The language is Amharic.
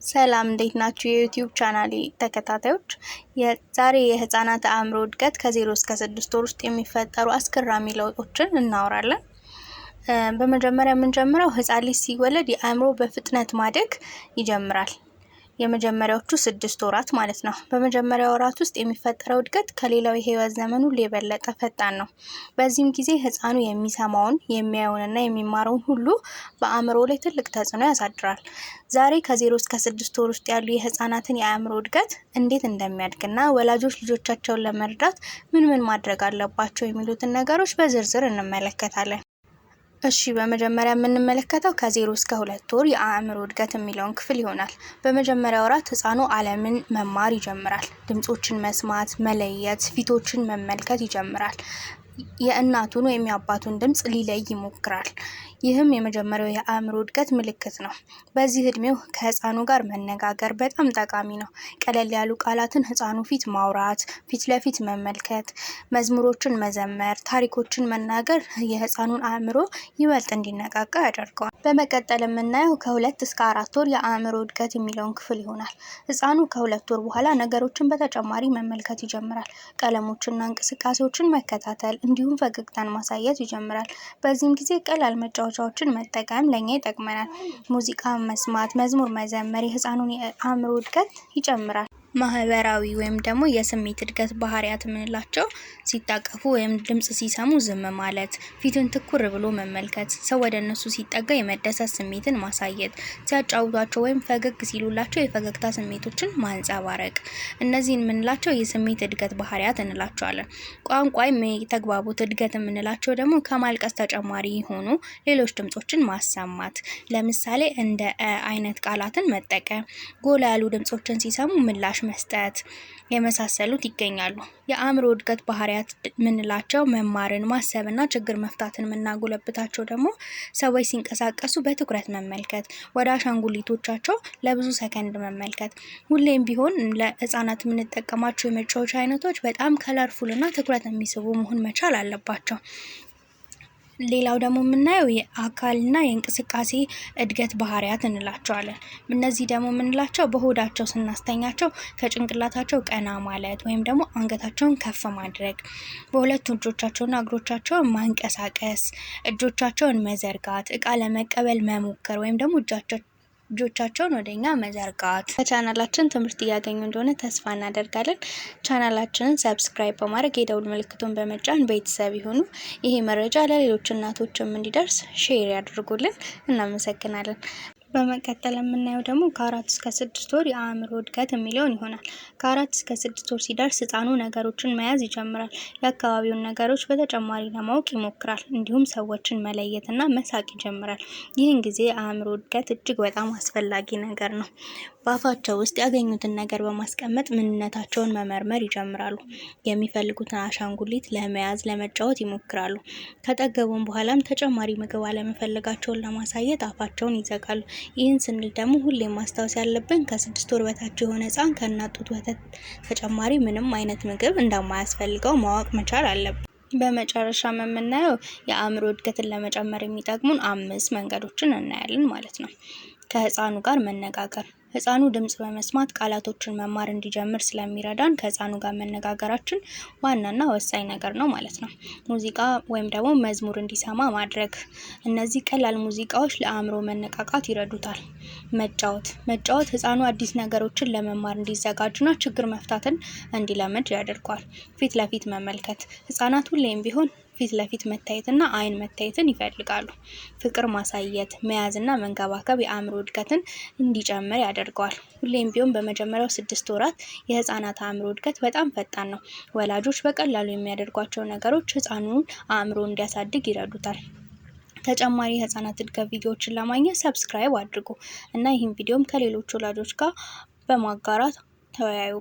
ሰላም እንዴት ናችሁ? የ YouTube ቻናሌ ተከታታዮች፣ የዛሬ የህፃናት አእምሮ እድገት ከ0 እስከ 6 ወር ውስጥ የሚፈጠሩ አስገራሚ ለውጦችን እናወራለን። በመጀመሪያ የምንጀምረው ህፃን ልጅ ሲወለድ የአእምሮ በፍጥነት ማደግ ይጀምራል። የመጀመሪያዎቹ 6 ወራት ማለት ነው። በመጀመሪያ ወራት ውስጥ የሚፈጠረው እድገት ከሌላው የህይወት ዘመን ሁሉ የበለጠ ፈጣን ነው። በዚህም ጊዜ ህፃኑ የሚሰማውን፣ የሚያየውንና የሚማረውን ሁሉ በአእምሮ ላይ ትልቅ ተጽዕኖ ያሳድራል። ዛሬ ከ0 እስከ 6 ወር ውስጥ ያሉ የህፃናትን የአእምሮ እድገት እንዴት እንደሚያድግና ወላጆች ልጆቻቸውን ለመርዳት ምን ምን ማድረግ አለባቸው የሚሉትን ነገሮች በዝርዝር እንመለከታለን። እሺ፣ በመጀመሪያ የምንመለከተው ከ0 እስከ 2 ወር የአእምሮ እድገት የሚለውን ክፍል ይሆናል። በመጀመሪያ ወራት ህፃኑ ዓለምን መማር ይጀምራል። ድምጾችን መስማት፣ መለየት፣ ፊቶችን መመልከት ይጀምራል። የእናቱን ወይም የአባቱን ድምፅ ሊለይ ይሞክራል። ይህም የመጀመሪያው የአእምሮ እድገት ምልክት ነው። በዚህ እድሜው ከህፃኑ ጋር መነጋገር በጣም ጠቃሚ ነው። ቀለል ያሉ ቃላትን ህፃኑ ፊት ማውራት፣ ፊት ለፊት መመልከት፣ መዝሙሮችን መዘመር፣ ታሪኮችን መናገር የህፃኑን አእምሮ ይበልጥ እንዲነቃቃ ያደርገዋል። በመቀጠል የምናየው ከ2 እስከ 4 ወር የአእምሮ እድገት የሚለውን ክፍል ይሆናል። ህፃኑ ከ2 ወር በኋላ ነገሮችን በተጨማሪ መመልከት ይጀምራል። ቀለሞችና እንቅስቃሴዎችን መከታተል እንዲሁም ፈገግታን ማሳየት ይጀምራል። በዚህም ጊዜ ቀላል መጫወቻዎችን መጠቀም ለኛ ይጠቅመናል። ሙዚቃ መስማት፣ መዝሙር መዘመር የህፃኑን የአእምሮ እድገት ይጨምራል። ማህበራዊ ወይም ደግሞ የስሜት እድገት ባህሪያት የምንላቸው ሲታቀፉ ወይም ድምጽ ሲሰሙ ዝም ማለት፣ ፊትን ትኩር ብሎ መመልከት፣ ሰው ወደ እነሱ ሲጠጋ የመደሰት ስሜትን ማሳየት፣ ሲያጫውቷቸው ወይም ፈገግ ሲሉላቸው የፈገግታ ስሜቶችን ማንጸባረቅ፣ እነዚህን የምንላቸው የስሜት እድገት ባህሪያት እንላቸዋለን። ቋንቋ የተግባቦት እድገት የምንላቸው ደግሞ ከማልቀስ ተጨማሪ የሆኑ ሌሎች ድምጾችን ማሰማት፣ ለምሳሌ እንደ እ አይነት ቃላትን መጠቀም፣ ጎላ ያሉ ድምጾችን ሲሰሙ ምላሽ መስጠት የመሳሰሉት ይገኛሉ። የአእምሮ እድገት ባህሪያት የምንላቸው መማርን፣ ማሰብና ችግር መፍታትን የምናጎለብታቸው ደግሞ ሰዎች ሲንቀሳቀሱ በትኩረት መመልከት፣ ወደ አሻንጉሊቶቻቸው ለብዙ ሰከንድ መመልከት፣ ሁሌም ቢሆን ለህፃናት የምንጠቀማቸው የመጫወቻ አይነቶች በጣም colorful እና ትኩረት የሚስቡ መሆን መቻል አለባቸው። ሌላው ደግሞ የምናየው የአካልና የእንቅስቃሴ እድገት ባህሪያት እንላቸዋለን። እነዚህ ደግሞ የምንላቸው በሆዳቸው ስናስተኛቸው ከጭንቅላታቸው ቀና ማለት ወይም ደግሞ አንገታቸውን ከፍ ማድረግ፣ በሁለቱ እጆቻቸውና እግሮቻቸውን ማንቀሳቀስ፣ እጆቻቸውን መዘርጋት፣ እቃ ለመቀበል መሞከር ወይም ደግሞ እጆቻቸውን ወደኛ መዘርጋት። በቻናላችን ትምህርት እያገኙ እንደሆነ ተስፋ እናደርጋለን። ቻናላችንን subscribe በማድረግ የደውል ምልክቱን በመጫን ቤተሰብ ይሁኑ። ይሄ መረጃ ለሌሎች እናቶችም እንዲደርስ share ያድርጉልን። እናመሰግናለን። በመቀጠል የምናየው ደግሞ ከ4 እስከ 6 ወር የአእምሮ እድገት የሚለውን ይሆናል። ከ4 እስከ 6 ወር ሲደርስ ህፃኑ ነገሮችን መያዝ ይጀምራል። የአካባቢውን ነገሮች በተጨማሪ ለማወቅ ይሞክራል። እንዲሁም ሰዎችን መለየትና መሳቅ ይጀምራል። ይህን ጊዜ የአእምሮ እድገት እጅግ በጣም አስፈላጊ ነገር ነው። በአፋቸው ውስጥ ያገኙትን ነገር በማስቀመጥ ምንነታቸውን መመርመር ይጀምራሉ። የሚፈልጉትን አሻንጉሊት ለመያዝ ለመጫወት ይሞክራሉ። ከጠገቡም በኋላም ተጨማሪ ምግብ አለመፈለጋቸውን ለማሳየት አፋቸውን ይዘጋሉ። ይህን ስንል ደግሞ ሁሌም ማስታወስ ያለብን ከ6 ወር በታች የሆነ ህፃን ከእናት ጡት ወተት ተጨማሪ ምንም አይነት ምግብ እንደማያስፈልገው ማወቅ መቻል አለብን። በመጨረሻም የምናየው የአእምሮ እድገትን ለመጨመር የሚጠቅሙን አምስት መንገዶችን እናያለን ማለት ነው። ከህፃኑ ጋር መነጋገር፦ ህፃኑ ድምጽ በመስማት ቃላቶችን መማር እንዲጀምር ስለሚረዳን ከህፃኑ ጋር መነጋገራችን ዋናና ወሳኝ ነገር ነው ማለት ነው። ሙዚቃ ወይም ደግሞ መዝሙር እንዲሰማ ማድረግ። እነዚህ ቀላል ሙዚቃዎች ለአእምሮ መነቃቃት ይረዱታል። መጫወት፦ መጫወት ህፃኑ አዲስ ነገሮችን ለመማር እንዲዘጋጁና ችግር መፍታትን እንዲለምድ ያደርገዋል። ፊት ለፊት መመልከት፦ ህፃናት ሁሌም ቢሆን ፊት ለፊት መታየትና አይን መታየትን ይፈልጋሉ። ፍቅር ማሳየት፣ መያዝና መንከባከብ የአእምሮ እድገትን እንዲጨምር ያደርገዋል። ሁሌም ቢሆን በመጀመሪያው 6 ወራት የህፃናት አእምሮ እድገት በጣም ፈጣን ነው። ወላጆች በቀላሉ የሚያደርጓቸው ነገሮች ህፃኑን አእምሮ እንዲያሳድግ ይረዱታል። ተጨማሪ የህፃናት እድገት ቪዲዮዎችን ለማግኘት subscribe አድርጉ እና ይህን ቪዲዮም ከሌሎች ወላጆች ጋር በማጋራት ተወያዩ።